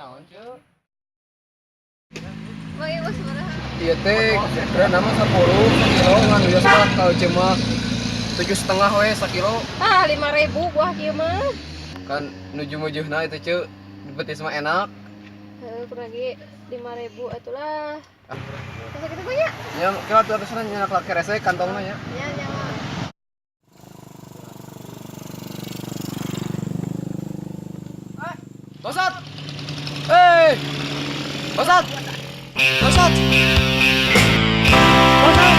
Naon, Ceu? Mang ieu sabaraha? Ieu teh kira nama 10 kilo ngan biasa mah kalau cuma 7,5 we sakilo. Ah, 5.000 buah kieu mah. Kan nuju mujuhna itu, Ceu. Di betis mah enak. Heeh, kurang lagi 5.000 atulah. Masa kitu banyak? Ya, kira tuh atasna nyenak laki rese kantongna nya. Ya, nya mah. Bangsat. Hei. Bangsat. Bangsat. Bangsat.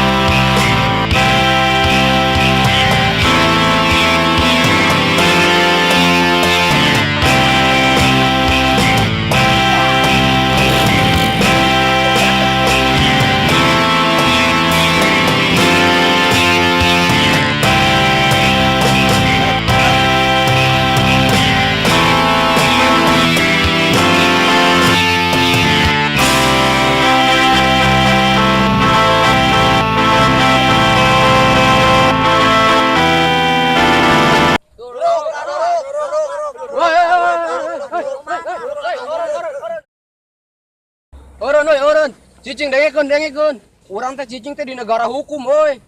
Eureun euy, eureun. Cicing dengekeun, dengekeun. Urang teh cicing teh di negara hukum euy.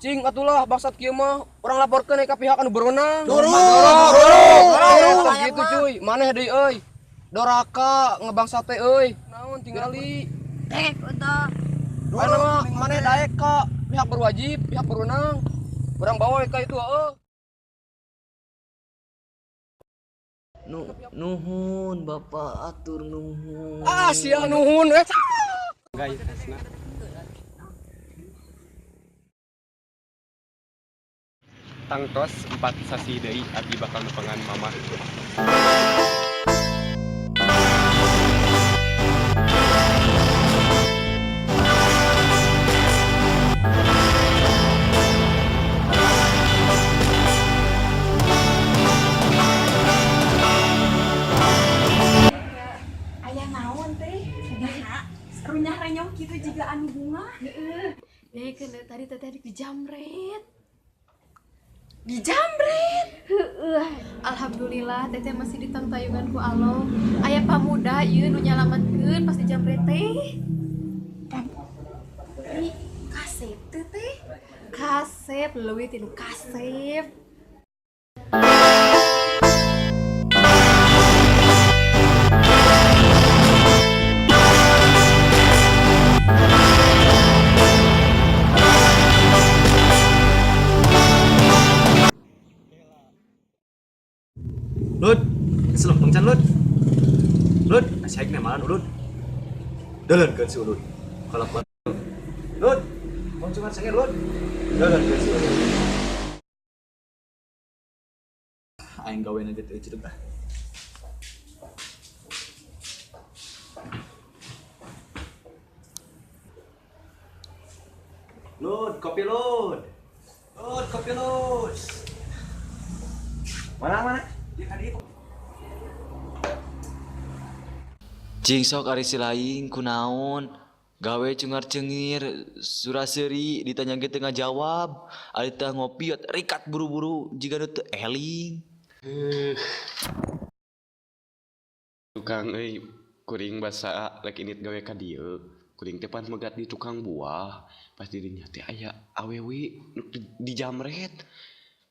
Cing atulah bangsat kieu mah urang laporkeun ka pihak anu berwenang. Turun, turun. Gitu cuy. Maneh deui euy. Doraka ngebangsat teh euy. Naon tinggali. Dek untuk Mana mah maneh daek ka pihak berwajib, pihak berwenang. Urang bawa ka itu heuh. Nuhun Bapak atur nuhun. Ah, sia nuhun eh. Tangtos 4 sasi deui abdi bakal nepangan mamah. Aya naon teh? Naha runyah renyong kitu jiga anu bunga. Heeh. Dengekeun tadi teteh dijamret. Dijamret. Heeh. Alhamdulillah teteh masih ditantayungan ku Allah. Aya pamuda ieu nu nyalametkeun pas dijamret teh. Ini kasep teh teh. Kasep leuwih tinu kasep. Lud, selempeng can Lud. Lud, asyik nih malan Lud. Deuleunkeun si Ulud. Kalakuan Lud, mau cuma sengit Lud. Deuleunkeun si Ulud. Aing gawe aja teu cedek ah. Lud, kopi Lud. Lud, kopi Lud. Mana mana? Cing sok ari si laing kunaon gawe cungar cengir sura seuri ditanya ge teu ngajawab ari teh ngopi rikat buru-buru jiga nu teu eling. Tukang euy kuring basa rek init gawe ka dieu. Kuring teh pan megat di tukang buah. Pas dirinya teh aya awewe nu dijamret.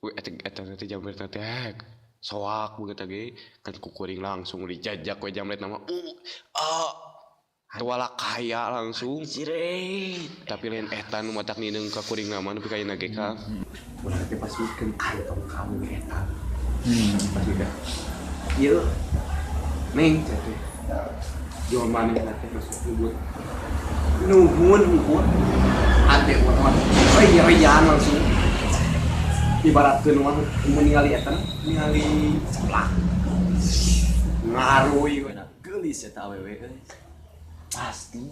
We eta eta teh jamret teh soak begitu ge kan ku kuring langsung dijajak we jamret nama tuala kaya langsung. Jiret. Tapi lain eta nu matak nineung ka kuring nama nepi ka ayeuna ge Kang. Urang teh pasikeun kantong kamu eta. Pasikeun. Ieu Neng teh. Jual maneh teh masuk nyebut. Nuhun hungkul. Ate urang mah rian langsung. Ibaratkeun mah mun ningali eta ningali seblak. Ngaruy we. Geulis eta awewe euy. Pasti.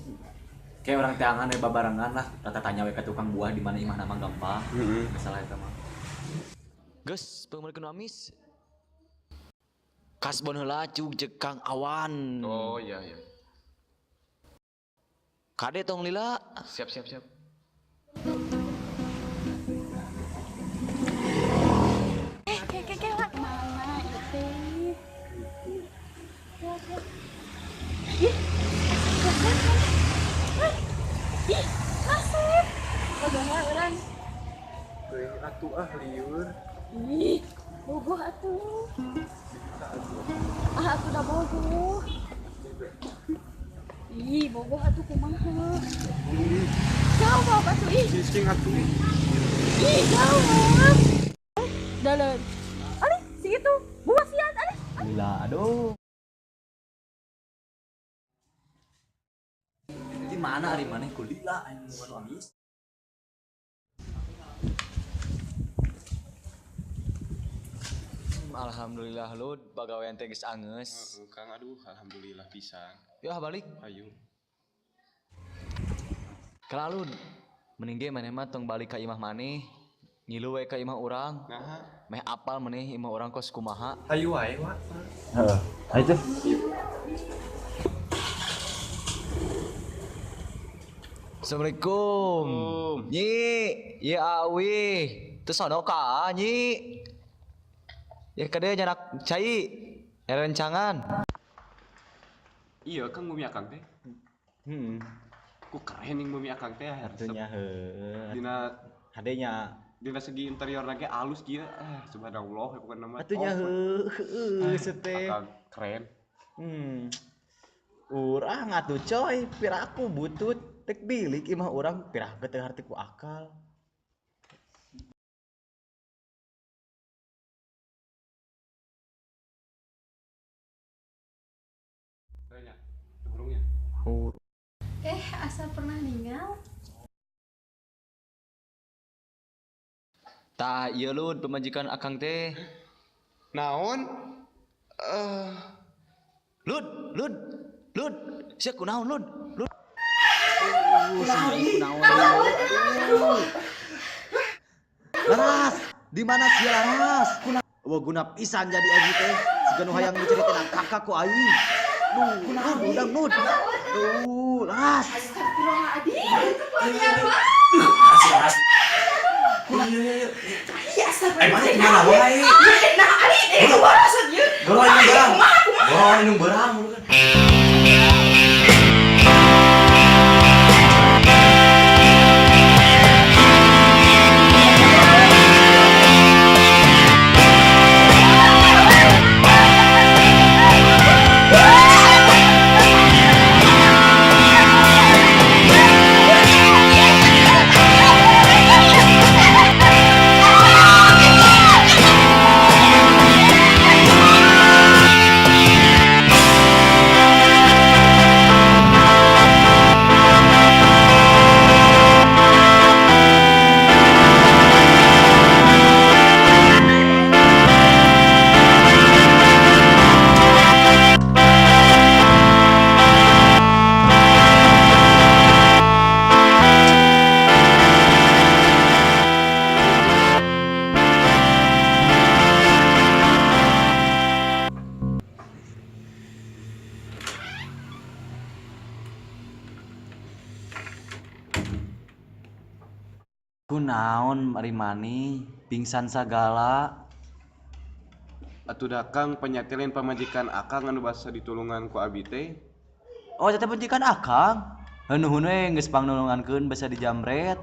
Kayak orang teangan we babarengan lah, rata tanya we ka tukang buah di mana imah nama gampang. Heeh. Masalah eta mah. Geus pangmeulkeun amis. Kasbon heula cug jeung Kang Awan. Oh iya iya. Kade tong lila. Siap siap siap. Ke ke ke mana itu teh? Atuh ah lieur. Ih, bogoh atuh. Ah, atuh da bogoh. Ih, bogoh atuh kumaha. Jawab atuh ih. Cicing atuh. Ih, jawab. Dalam. Alih, si itu. Buas sian, alih. Lila, aduh. Di mana ari maneh ku lila aing nu amis. Alhamdulillah Lud, pagawean teh geus angeus. Heeh, Kang, aduh alhamdulillah pisan. Yuk ah balik. Ayo. Kala Lud, mending ge maneh mah tong balik ka imah maneh. Ngilu we ka imah urang. Nah, Meh apal maneh imah urang kos kumaha. Hayu wae, Wak. Heeh. Ayo tuh. Assalamualaikum. Nyi, ieu Awi. Teu sono ka Nyi. Ya kade nyanak cai. Rencangan. Iya Kang, bumi akang teh. Heeh. Ku keren yang bumi akang teh. Artinya heueuh. Dina Hadenya. Dina segi interior lagi alus kieu. Eh, subhanallah bukan nama. Atunya heueuh teh. Akang keren. Urang atuh coy, piraku butut tek bilik imah urang piraku teu harti ku akal. Tanya, burungnya. Eh, asa pernah ningal? Tah, ieu Lud pemajikan akang teh. Naon? Eh, Lud, Lud, Lud, sia kunaon Lud? Lud. Kunaon? Laras, di mana sia Laras? Kuna wah guna pisan jadi aing teh. Siga nu hayang diceritakeun kakak ku aing. Duh, kunaon udang Lud. Duh, Laras. Eh, mana di mana wae? Nah, alih, itu barasan ieu. Goroh ini berang. Goroh ini berang. Kunaon ari maneh pingsan sagala. Atuh da Kang panyatilin pamajikan akang anu basa ditulungan ku abi teh. Oh, eta pamajikan akang. Nuhun we geus pangnulungankeun basa dijamret.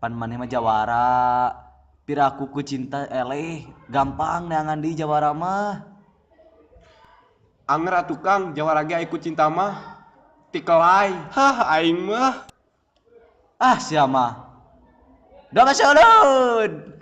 Pan maneh mah jawara. Piraku ku cinta eleh, gampang neangan di jawara mah. Anger atuh Kang, jawara ge aya ku cinta mah. Tikelai. Hah, aing mah. Ah, sia mah. Doa ulun.